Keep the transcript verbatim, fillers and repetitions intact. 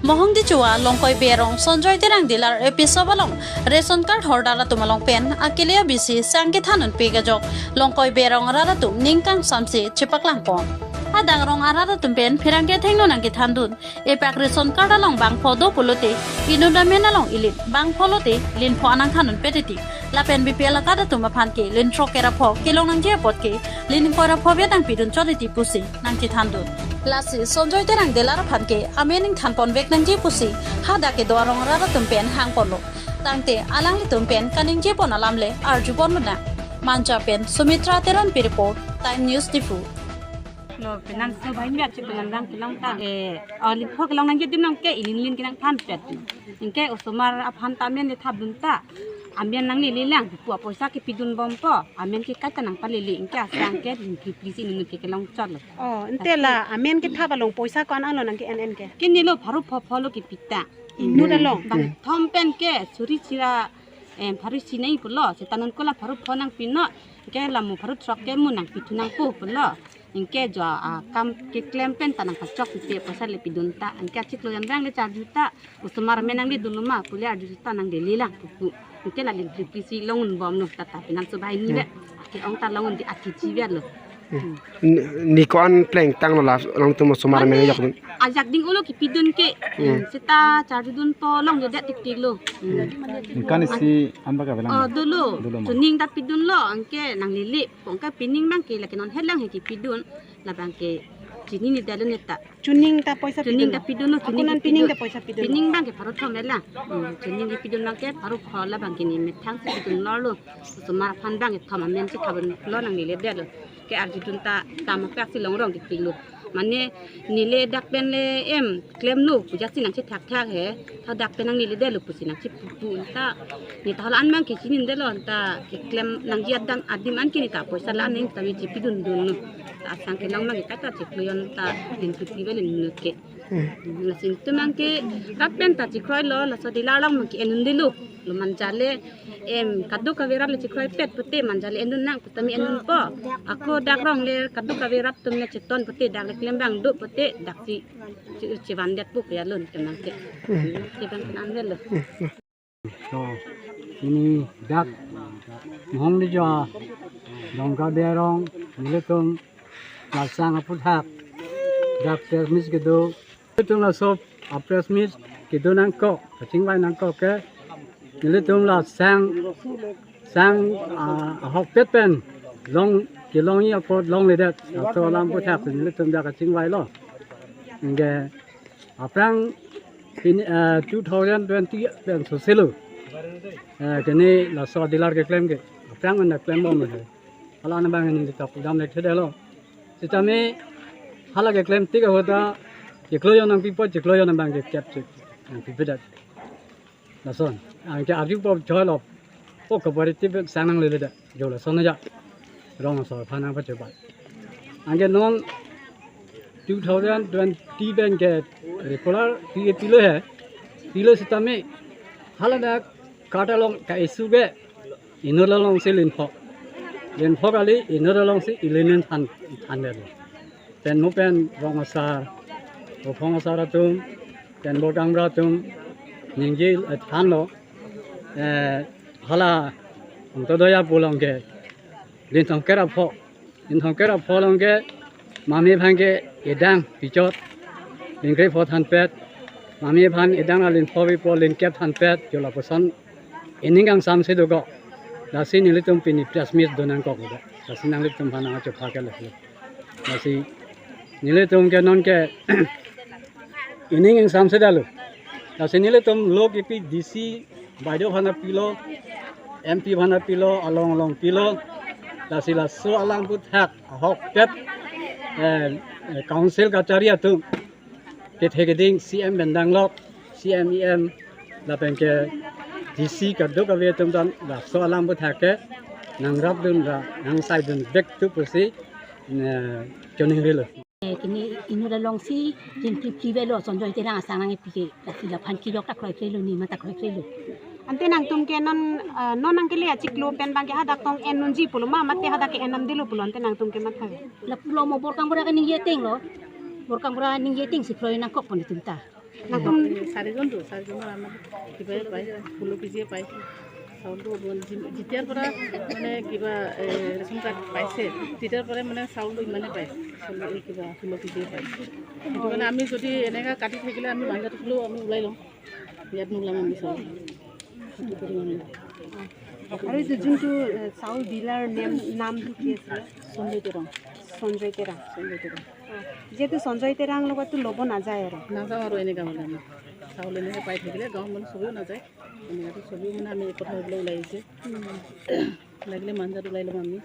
Mohongdichua Longkoi Berong Sonjoy Terang dealer A P shop along ration card holder atum along pen akele abisi sang kethan unpik ajok Longkoi Berong arat atum ning kangsamse chepaklangpon. Hadak rong arat atum pen pherangke athengno nangkethandun. Epak ration card along bangpho do pulote inut amen along ilin, bangpho lote linpho anangthan unpet titi. Lapen B P L acard atum aphan ke lin throk kerapho kelong nangji apot ke lin ingkoi rapho bia nangpidun chot titi pusi nangchethandun. Lasi Sonjoy Terang dealer aphan ke amen ingthanponvek nangji pusi hadak kedo arong arat atum pen hangponlo. Tangte alanglitum pen kaningjepon alam le arjuponlonang. Manja pen Sumitra Teronpi report, Time News Diphu. Lo, penang so bai miat si penang dang kelong ta. Eh, oh, linpho kelong nangji adim nang ke, ilin lin kenangthanpet. Anke osomar aphan ta amen le thapdun ta. Amen nanglelelang, pu apoisa ke pidunbompo. Amen ke kaita nangpalele, anke asang ke lin phli phli si inut ke kelong chotlo. Oh, ante la, amen kethap along poisa ko-an alo nangke-en-en ke? Kenelo pharo pho pho lo kepi ta. Inut along? Bangkethom pen ke, suri sira, em, pharo isi nangji pulo, seta non ko la pharo pho nangpi non, anke la mo pharo throk ke mo nangpithu nangpo pulo. Anke jo, ah, kam keklem pen ta nangpachok titi poisa le pidun ta. Anke achiklo jan bang le charju ta. Osomar amen nangledunlo ma, pule arju ta nanglelelang pupu. Anke la lin phli phli si longunbomlo ta ta penang so bai ni le. Ake ong ta longun di aki chiviat lo. Ni, ni ko-an plengtanglo la alangtum osomar amen yok? Ajak ding ulo kepidun ke. Hmm. Seta charjudun to longledet tiktik lo. Hmm. Kan isi an ba kavelang? Oh, dolo. Dolo ma. Chuning ta pidunlo, anke nanglele. Pongka pining bang ke lake non helang he kepidun, labang ke chini ni dalo neta. Chuning ta poisa pidun? Chuning ta pidunlo, chuning ta pidun. Pining bang ke pharo thom lela. Hmm, chuning kepidun bang ke pharo pho labang ke ni methang si pidunlo lo. Osomar aphan bang ke thom amen si thapdunlo nangleledetlo. Ke arjudun ta tama pek si longrong tiktik lo. Mane neli dak pen le em klemlo, puja si nangchethakthak he, tha dak pen nangleledetlo pusi nangchepupu ta. Neta hala an bang ke chinidetlo ta, keklem nangji adim adim an ke neta poisa la neng tame chepidundunlo. Ta asang kelong bang ke kaita chiklo jon ta lin phli phli vel inut ke. Hmm. Lasi netum bang ke rat pen ta chikroilo, laso dealer along bang ke en-un detlo. Lo manja le em kadokave rat le chikroipet pute manja le en-un nang putame en-unpo. Ako dak rong le kadokave rat atum le cheton pute dak le klem bang do pute dak si che-, chevandetpo pu alun temang ke. Hmm. Chevang kenam velo. So, pini dak Mohongdichua Longkoi Berong nelitum la sang aputhak dak press meet kedo. Nelitum laso a press meet kedo nangkok, kachingvai nangkok ke. Nelitum la sang, sang, ah, ahokpet pen long, kelongji apot longledet. Laso alam aputhak nelitum dak kachingvailo. Anke aphrang pini, eh, two thousand twenty pen soselo. Eh, kene laso dealer keklem ke. Aphrang anda klembom he. Hala nang bang neli ta pudam lek thedetlo. Sitame hala keklem tik ahut ta chiklo jon nangpipo, chiklo jon bang ke kep chik nangpipedet. Lason, anke arjupon cholo. O cooperative sang nangleledet. Jo lason aja. Rong asor aphan nangpachebat. Anke non two thousand twenty pen ke regular P A pilo he. Pilo sitame hala dak card along ka-issue ke inut along si linpho. Linpho kali inut along si ilin than, thandet. Pen mo pen rong asar, ophong asar atum, pen borkang bra atum, ningje, eh, thanlo, eh, hala Antyodaya pu along ke, lin thomkep ra pho, lin thomkep ra pho along ke, mame aphan ke edang pichot, lin krepho thanpet, mame aphan edang ra linpho pipo, lin kep thanpet, jo lapuson, ining kangsamse dokok. Lasi nelitum pini press meet do nangkok do. Lasi nanglitum aphan nangchepha ke le. Lasi nelitum ke non ke ining kangsamse detlo. Lasi nelitum lo kipi D C baideo aphan pilo, M P aphan pilo, along along pilo. Lasi laso alam aputhak ahokpet, eh, eh, council kachari atum kethe keding C M pen danglok, C M, E M, lapen ke D C kadokave atum ta laso alam aputhak ke nangrapdun ra, nangsaidunvek tu pusi, eh, choningrilo. Eh, kene inut along si lin phli phli velo, Sonjoy Terang asang nangkepi ke, lasi laphan kejok ta kroikreilo, nima ta kroikreilo. Ante nangtum ke non, eh, non nangkele achiklo pen bang ke hadak tong en-unji pulo ma, mate hadak ke en-namdetlo pulo, ante nangtum ke matha. Lapulo mo borkang bura kaningje ateng lo. Borkang bura ningje ateng si kroi nangkokpon itum ta. চাৰিজনতো, চাৰিজনৰ আমাৰ কিবাই পায়, ষোল্ল কেজিয়ে পায়। চাউলটো মানে যি-, যেতিয়াৰ পৰা মানে কিবা, এ, ৰেচন কাৰ্ড পাইছে, তেতিয়াৰ পৰাই মানে চাউলটো ইমানে পায়, চাউল এই কিবা ষোল্ল কেজিয়ে পায়। সেইটো কাৰণে আমি যদি এনেকা কাটি থাকিলে আমি বাহিৰত হ'লেও আমি ওলাই লওঁ, ইয়াত নোলাম আমি চাউল। সেইটো কৰিম আমি। আৰু এইটো যোনটো, এ, চাউল ডিলাৰ নেম, নামটো কি আছিলে? সঞ্জয় তেৰাং। সঞ্জয় তেৰাং। সঞ্জয় তেৰাং। যিহেতু সঞ্জয় তেৰাং লগততো ল'ব নাযায় আৰু। নাযাওঁ আৰু এনেকা হ'লে আমি। চাউল এনেকে পাই থাকিলে গাঁৱৰ মানুহ চবেও নাযায়। এনেকাতো চবেও মানে আমি একতা হ'বলৈ ওলাই আহিছে। লাগিলে বাহিৰত ওলাই ল'ম আমি।